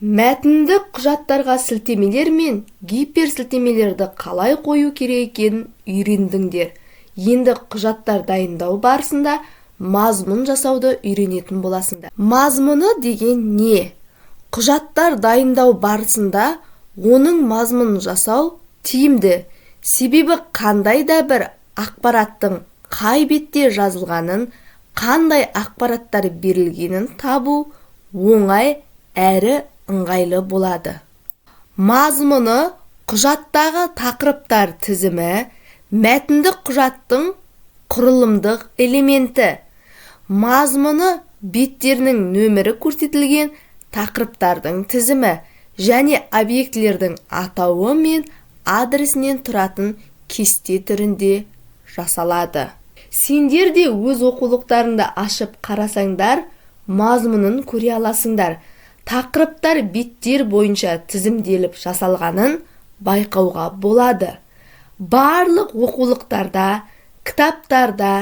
Мәтіндік құжаттарға сілтемелер мен гиперсілтемелерді қалай қою керек екенін үйрендіңдер. Енді құжаттар дайындау барысында мазмұн жасауды үйренетін боласыңдар. Мазмұны деген не? Құжаттар дайындау барысында оның мазмұнын жасау тиімді. Себебі қандай да бір ақпараттың қай бетте жазылғанын, қандай ақпараттар берілгенін табу оңай әрі ыңғайлы болады. Мазмұны құжаттағы тақырыптар тізімі, мәтіндік құжаттың құрылымдық элементі. Мазмұны беттерінің нөмірі көрсетілген тақырыптардың тізімі және объектілердің атауы мен адресінен тұратын кесте түрінде жасалады. Сендер де өз оқулықтарыңды ашып қарасаңдар, мазмұнын көре аласыңдар. Тақырыптар беттер бойынша тізімделіп жасалғанын байқауға болады. Барлық оқулықтарда, кітаптарда,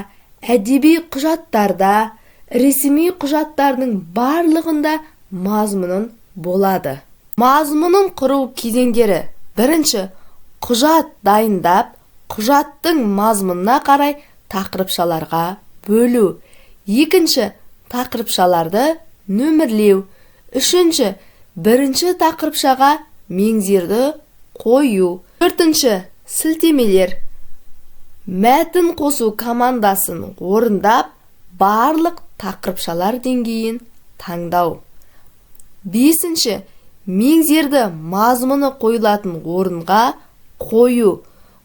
әдеби құжаттарда, ресми құжаттардың барлығында мазмұнын болады. Мазмұнын құру кезеңдері. Бірінші, құжат дайындап, құжаттың мазмұнына қарай тақырыпшаларға бөлу. Екінші, тақырыпшаларды нөмірлеу. Үшінші, бірінші тақырыпшаға меңзерді қою. Төртінші, сілтемелер. Мәтін қосу командасын орындап, барлық тақырыпшалар деңгейін таңдау. Бесінші, меңзерді мазмұны қойылатын орынға қою.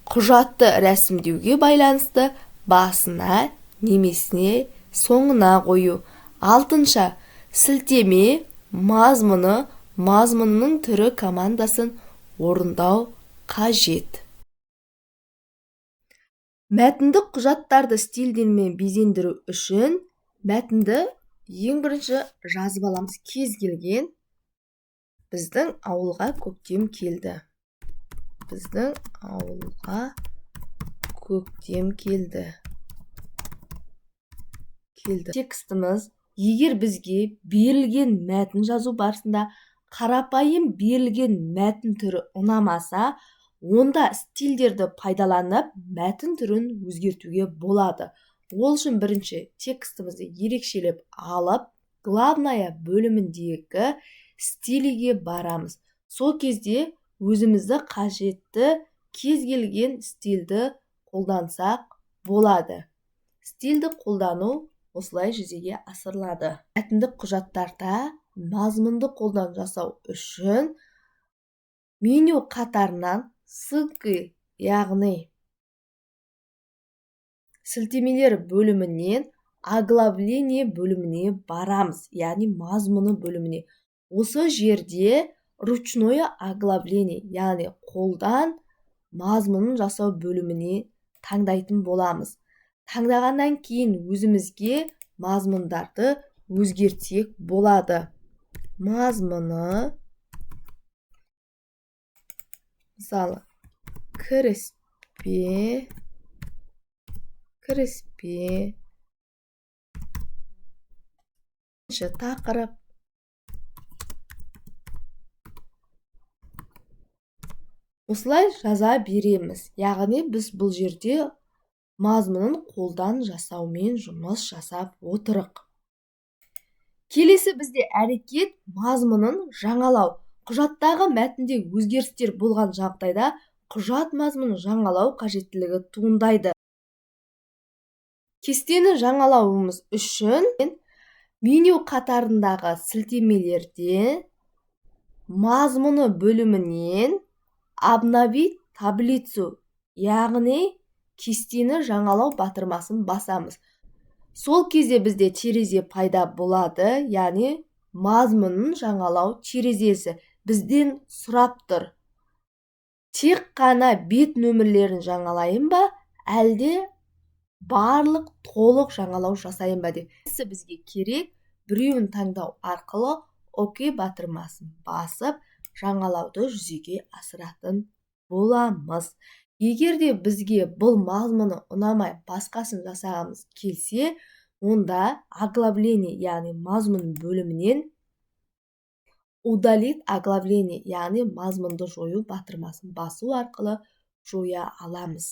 Құжатты рәсімдеуге байланысты басына немесе соңына қою. Алтыншы, сілтеме мазмұны, мазмұнының түрі командасын орындау қажет. Мәтіндік құжаттарды стильдермен безендіру үшін мәтінді ең бірінші жазып аламыз. Кез келген біздің ауылға көктем келді. Біздің ауылға көктем келді. Келді. Текстіміз, егер бізге берілген мәтін жазу барысында қарапайым берілген мәтін түрі ұнамаса, онда стильдерді пайдаланып мәтін түрін өзгертуге болады. Ол үшін бірінші текстімізді ерекшелеп алып, главная бөліміндегі стиліге барамыз. Сол кезде өзімізді қажетті кез келген стильді қолдансақ болады. Стильді қолдану осылай жүзеге асырылады. Мәтіндік құжаттарда мазмұнды қолдан жасау үшін меню қатарынан ссылки, яғни сілтемелер бөлімінен оглавление бөліміне барамыз, яғни мазмұны бөліміне. Осы жерде ручное оглавление, яғни қолдан мазмұнын жасау бөліміне таңдайтын боламыз. Таңдағаннан кейін өзімізге мазмұндарды өзгертсек болады. Мазмұны, мысалы, кіріспе, кіріспе, тақырып, осылай жаза береміз. Яғни біз бұл жерде мазмұнын қолдан жасаумен жұмыс жасап отырық. Келесі бізде әрекет мазмұнын жаңалау. Құжаттағы мәтінде өзгерістер болған жағдайда құжат мазмұнын жаңалау қажеттілігі туындайды. Кестені жаңалауымыз үшін меню қатарындағы сілтемелерде мазмұны бөлімінен обновить таблицу, яғни кестені жаңалау батырмасын басамыз. Сол кезде бізде терезе пайда болады, яғни мазмұнын жаңалау терезесі бізден сұрап тұр. Тек қана бет нөмірлерін жаңалайын ба, әлде барлық толық жаңалау жасайын ба деп. Бізге керек біреуін таңдау арқылы ОК батырмасын басып жаңалауды жүзеге асыратын боламыз. Егер де бізге бұл мазмұны ұнамай басқасын жасағымыз келсе, онда оглавление, яғни мазмұн бөлімінен «Удалить оглавление», яғни мазмұнды жою батырмасын басу арқылы жоя аламыз.